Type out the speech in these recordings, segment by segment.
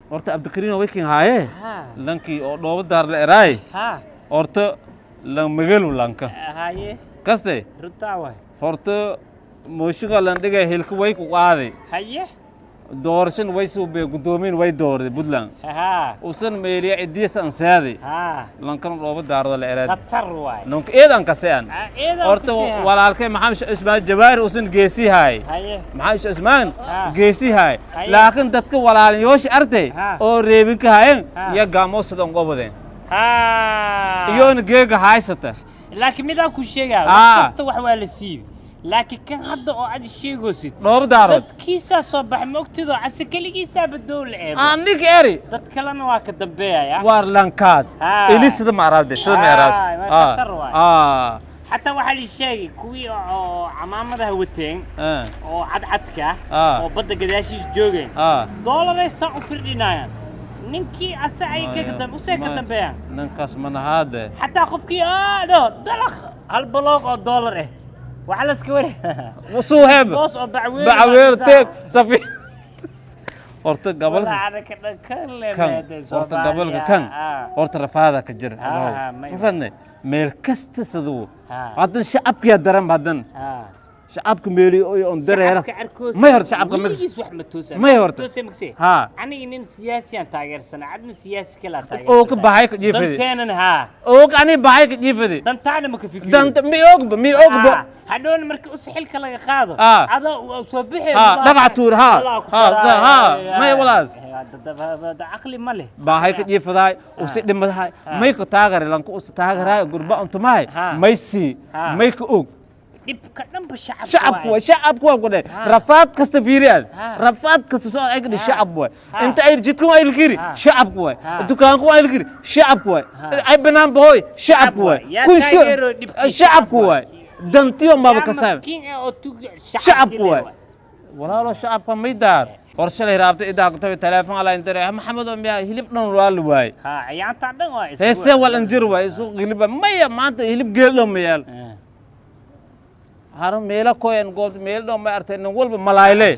Horta Abdikariin way kin haaye. Ha. Lankii oo Dhoobo Daar la eraay. Ha. Horta lan magalu lanka. Haye. Kaste. Runtaa waay. Horta mooshinka lan dhigay, hilka way ku qaaday. Haye. Doorashan way suubee, guddoomiyin way doorday Puntland. Ha. Usan meeliya cidiisa ansaaday. Ha. Lankan Dhoobo Daarada la eraay. Khatar waay. Nonka eedan kasean. Ah, eedan horta kasean. Walaalkay Maxamed Sheekh Ismaan Jawaari usan geesi haay. Haye. Maxamed Sheekh Ismaan Ha. geesi haay. Haye. Laakiin dadka walaalinyoosha artay Ha. oo reebinka haayeen Ha. iyo gaamoo sidan qobadeen. Ha. Iyoona geega haysata. Laakiin midaan ku sheegaa, Ah. wax kasta wax waa la siiyey, laakiin kan hadda oo aad sheegaysid, Dhoobo Daarood, dadkiisaa soo baxay, ma ogtidoo ase keligiisaaba dowla eebo. Aan ninka eri. Dad kalena waa ka dambeeyaya. Waar lankaas Ha. ili sida ma araade, sida ma araas. Ah, waa khatar waay. Ah. Xataa waxaa la sheegay kuwii oo camaamadaha wateen oo cadcadka Ah. oo badda gadaashiis joogeen, doolaray saa u firdhinayaan ninkii ase ay ka dambe usee ka dambeeyaan. Ninkaas manahaade. Xataa qofkii aa dhaho dalaq hal baloog oo doolar ah waxaa la iska wari suu heb boos oo bacweyn. Bacweer teeg safi horta gobolka kan, horta gobolka kan, horta rafaada ka jira. Ah, ma fahantay? Meel kasta siduu haddan shacabkiyaa daran, haddan shacabka meeli on dareera may horta shacabka weligiis wax ma toosa. May horta. Toosa magse. Ha. Aniga nin siyaasi aan taageersana, adna siyaasi kala oo ka baxay ka jiifadi. Danteenan haa. Oo ani baxay ka jiifadi. Dantaana ma ka fikiro. Danta mi ogba, mi ogba. Hadhowna marka us xilka laga qaado, adaa uu soo bixi. Dhagax tuur, ha. Ha, ha, may walaas. Caqli ma leh. Baahay ka jiifadahay, usi dhimadahay, may ku taagare lanka usi taagaraay gurba untumahay. May sii. May ka og. Dhibka dhanba shacabka. Shacabku waa, shacabku waa ku dhe rafaad kasta fiiriyaad. Rafaad kasta soo ay ka dhe shacab waay. Inta ay jidku ay lkiri shacabku waay. Dukaanku ay lkiri shacabku waay. Ay banaan bahoy shacabku waay. Yaa kun taageero dhibkiisa. Shacabku waay, dantiyo maba yaa kasaab. Maskiin ah oo tug. Shacabku waay, walaalo, shacabka may daar hor shalay raabta idaa ku tabi telefoon ala intare Maxamed oo miyaa hilib dhan waa la waay. Ha, ciyaarta dhan waa isku heese wal anjir waay isu hiliba maya maanta hilib geel dhan ma yaal. Haro meelo koyan goobta meel dhan ma artay nin walba malaayle.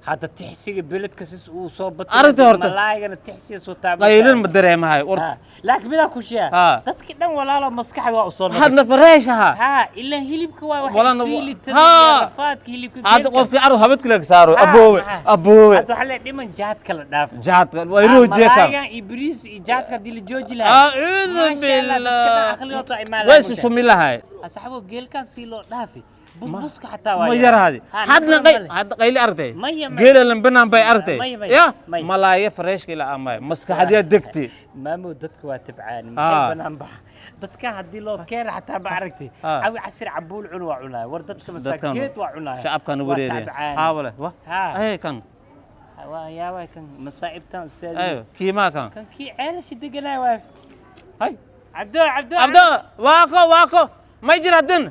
Hadda tixsiga beledka sis uu soo batay. Arrinta horta. Malaygana tixsiga soo taabay. Qaylin ma dareemahay horta. Laakiin midaan ku sheega, dadki dhan walaalo maskaxda waa u soo noqday. Hadna fareeshaha. Ha, ilaa hilibka waa wax isfiilitada iyo rafaadka hilibka hadda geelka. Qofkii arw habadka laga saaro. Aboowe, aboowe. Hadda waxaa la dhiman jaadka la dhaafo. Jaadka waa inuu jeeka. Malaagan iyo bariis iyo jaadka haddii la jooji lahaa, acuudu Maasha Allah, dadka dhan billah. aqligooda waa imaan way lahaa. susumi lahay. Asxaabo, geelkan si loo dhaafi, busbuska xataa waa ma yaraa. yarahadi. Ha, hadna nin qay badan ma leh. Hadda qayli aragtay. Maya, maya. Geela lambanaan bay aragtay. Maya, maya, ya maya. Malaaya fareeshka ila amay maskaxdiya degti. Maamo, dadka waa tabcaan, maxay banaan baxa dadka haddii loo keena xataa ma aragtay. Cawi casir cambuul cun waa cunaaya, war dadka masaakiinta waa cunaaya. Shacabkan waa wareeriya tabcaan. Haawale wa. Ay kan. Waa yaabaa kan masaa'ibtan ustaadi. Ayo kiimaa kan. Kan kii ceelasha deganaa waa. Hay. Cabdo, Cabdo. Abdo, waako waako, may jira din.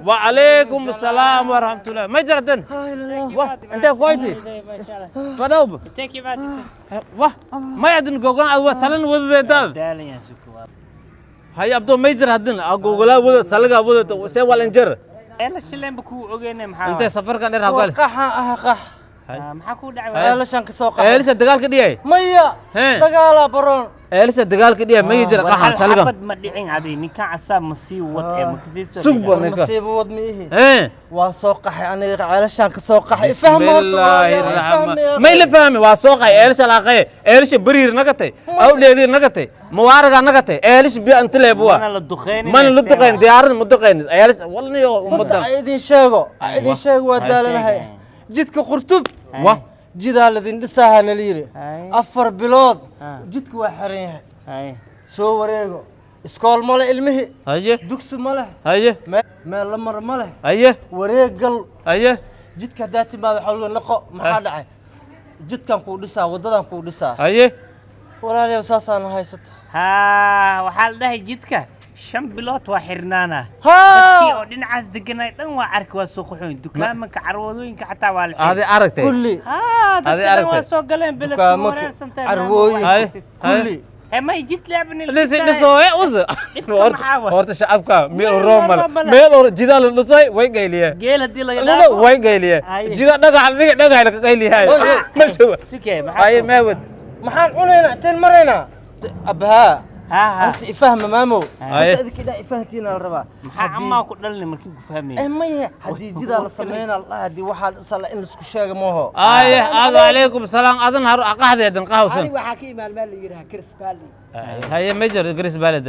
وعليكم السلام ورحمة الله، ما جرى دن واه انت كويتي فدوب. Intee ka imaatay? واه ما يدن جوجل أو سلن وذ Daalan yaa suku waa. هاي عبدو، ما يجرى هدن جوجل وذ سلقة وذ سوى والنجر. Ceelasha leenba kuu ogeyne maxaa انت waay? سفر كان إرهاب qaxaan ah, qax. Maxaa kuu dhacay waay? Ceelashaan ka soo qaxay. إيه لسه دجال كديه. Maya. Hee. Dagaalaa baroon. إيه لسه دجال كديه، ما يجرى War قحن hal سلقة. xabad ma dhicin adi ninkan asaa masii wad ee ma kasii. Sug ba ninka. Masiibo wad ma ihi. إيه. Waa soo qaxay aniga, ceelashaan ka soo qaxay. بسم الله الرحمن ما اللي فهمي واسوق إيش علاقة إيش برير نقطة أو ليلير نقطة موارد نقطة إيش بي أنت لبوا. Mana la duqeynin. من اللي دقين ديار مدقين إيش والله يو Horta مدن. ha idin sheego, ha idin sheego, waa Hay. daalanahay. Jidka Qurtub wa jidaa ladin dhisaaha nala yidhi. Hay. 4 bilood jidka waa xiran yahay. Soo wareego, iskool ma leh ilmihii. هيا. Dugsi ma leh. هيا. Meel la maro ma leh. هيا. Wareeg gal. هيا. Jidka haddaa timaado waxaa lagu noqo, maxaa dhacay? Jidkan kuu dhisaa, waddadan kuu dhisaa. هيا. Walaalayaw, saasaana haysato. Haa, waxaa la dhahay jidka 5 bilood waa xirnaana. Dadkii oo dhinacaas deganay dhan waa arki, waa soo qaxooyin, dukaamanka, carwadooyinka xataa waa la xiray. هذه أركتي. Kulli. Haa, Adi dadka dhan aragtay. waa soo galeen beledka. Dukaamanka, wareersantahay. carwooyinka, kulli. He, may jid leebnin. لسه لسه وز. Dhibka maxaa waay? horta shacabka meel Meel roomal roomal. meel oo jidaal dhisay way gayliyeen. Geel haddii laga lana dhaafo. way gayliyeen. Haye. Jida dhagax dhiga dhagax la gayliyay ma suga. Sukee maxaa haye maawad. Maxaan cunaynaa? Inteen maraynaa? Abhaa. Ha ha. Horta ifahma maamo. Haye. Horta idinka inaa ifahantiina la rabaa. Maxaa amaa ku dhalnay markii ku fahmay? Eh, maya, haddii jidaa la sameynaa la dhaha, haddii waxaa dhisala in laisku sheega mooho. Aye, aad calaykum salaam, adan har aqaxdeedan qahawsan. Ani waxaa ka imaan meel la yidhaha Chris Valley. Haye, major Chris Valley.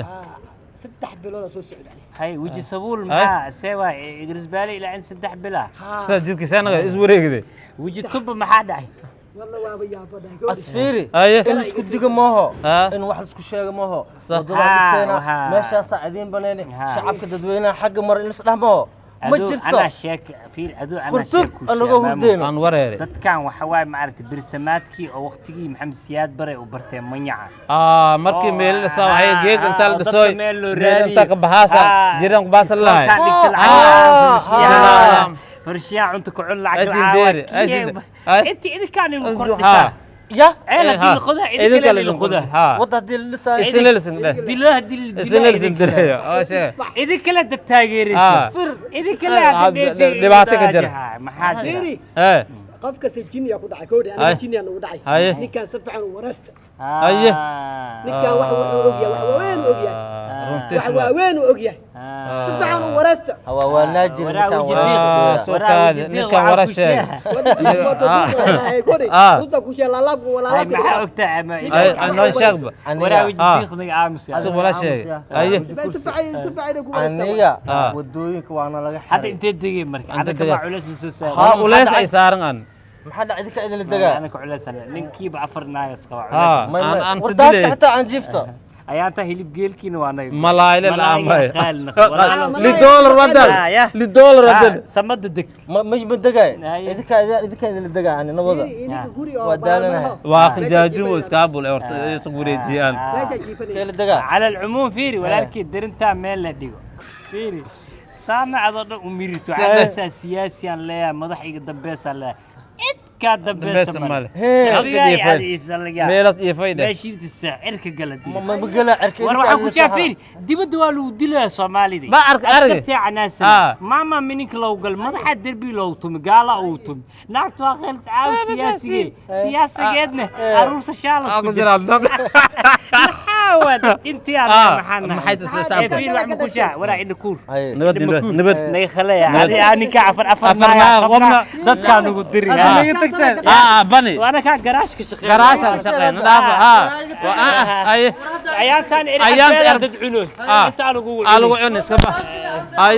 3 bilood oo soo socda. Hay weji sabuul maxaa see waa Idris Baale ilaa in 3 bilaa. Sa jidka sanaga is wareegde. Weji tuba maxaa dhacay? Walla waaba yaabadhahay. Asfiiri. Haye. In laisku digo mooho. Ah. In wax laisku sheego mooho. Sax. Wadadaa dhisayna, Haa. meeshaasaa idiin banayne. Haa. Shacabka dadweynaha xagga mara in lasdhex mooho. Ma Aduu jirto. anaa sheek fiir, aduu anaa Qurtub sheek ku anagoo hurdeyno. Aan wareere. Dadkan waxa waaye ma aragtay bersamaadkii oo waqtigii Maxamed Siyaad Bare uu bartay manyaca. Markii meel la saa waxay geed inta la oo dadka dhisoy, meel loo meel raadiyo. inta ka baxaasa, jiraan ku baasan lahay. Iskoolkaan dhigta lacag la'aan, farshiyaa cunto ku cun lacag Ay siin la'aan, deeri, waa ay siin kii- ay. Inti idinkaan idin Ha. kordhisaa. Ya. Ceel haddii la qodaa, idin kale idin qodaa. Ha. Wadda haddii la dhisaayo. Isla lisin dheh. Dilo haddii la dilo, Isla lisin idin kale. direeyo. Oo sheeg. Idin kale dad taageeraysa. Idin kale hadda dheesay, Dhibaato ka jira. Maxaa jira? Fiiri, Eh. qof kasta jinniyaa ku dhacay kowdhe, aniga Ay. jinniyaa nagu dhacay. Haye. Ninkaan si fiican u waraysta. Haye. Ninkaan wax wuxuu ogyahay, wax waaweyn u ogyahay. Runtiis Wax waa. waaweyn u ogyahay. Si fiican u waraysta. Hawaa waa naajir Waraa ninkaan weji waa. diiq. Soo Waraa kaadi, weji diiq, ninkaan waxaa wara ku sheeg. sheega. Kowdhe, Ah. runta ku sheeg, laalaabku Hay, walaalaabku. maxaa ogtaa ama Ay, ay noo sheegba. waraa weji Ah. diiq naga aamus. Sug wala sheeg. Haye. Si fiican ku waraysta. Aniga Ah. wadooyinka waana laga Hadda xiray. intee degay marka? Inta Hadda degay. kama culays la soo saaray. Ha, uleys ay saaran aan. Maxaa dhac idinka idinla degaa? Anaka culays aan ninkiiba 4 naagas qaba Ha. culays. May- Aan may. aan War daashka sidilay. xitaa aan jiifto. Ayaanta hilib geelkiina waa naga. Malaayla la amay. Khaalna. Walaalo. Li dollar wadan. Ah, ya. Li dollar wadan. Samada deg. Ma degaay? Haye. Idinka idinla degaa ani nabada. Idinka guri oo Waa daalanahay. Waa kan jaajumo iskaabul ee horta ay soo wareejiyaan. Meeshaa jiifanaya. Kee la degaa? على العموم فيري ولكن درنتا ميل لا دhigo فيري saana adoo dhan u mirito cadaabsaa siyaasiyaan leeyahay, madax iga dambeysaan leeyahay, cid kaa dambaysa Dambaysa male. male. Hee. Halka Adigaa iyo fayda. iyo adiisa laga yaabo. Meelas iyo fayda. Meeshiirtisa cirka gala dili. Ma gala cirka War idinka waxaan ku idinla soo shaafiri dibadda waa lagu dilayaa Soomaalida. Ma ark- arag. Askartii canaasana. Maama mininka loogu gal madaxa derbi loogu tumi gaala uu tumi naagta waa khayl caaw siyaasigee siyaasigeedna aruursa shaalas Ku ku jira. jira dab. Maxaa waa dad intii aan maxaa nahay? Maxay tahay shacabka? Fiir wax ma ku shaa waraa indha kuur. Haye. Nabad nabad nabad. Naga khalaya adi aninka afar afar Afar naag naag, qabna qobna. dadkaa nugu diri. Hadda naga tagteen. Bani. Waana kaa garaashka shaqeeya. Garaasha shaqeyn dhaaf. Waa ay. Ayaantaan Ayaanta dad cuno. Intaa lagu Aa lagu cuni iska ba. Ay.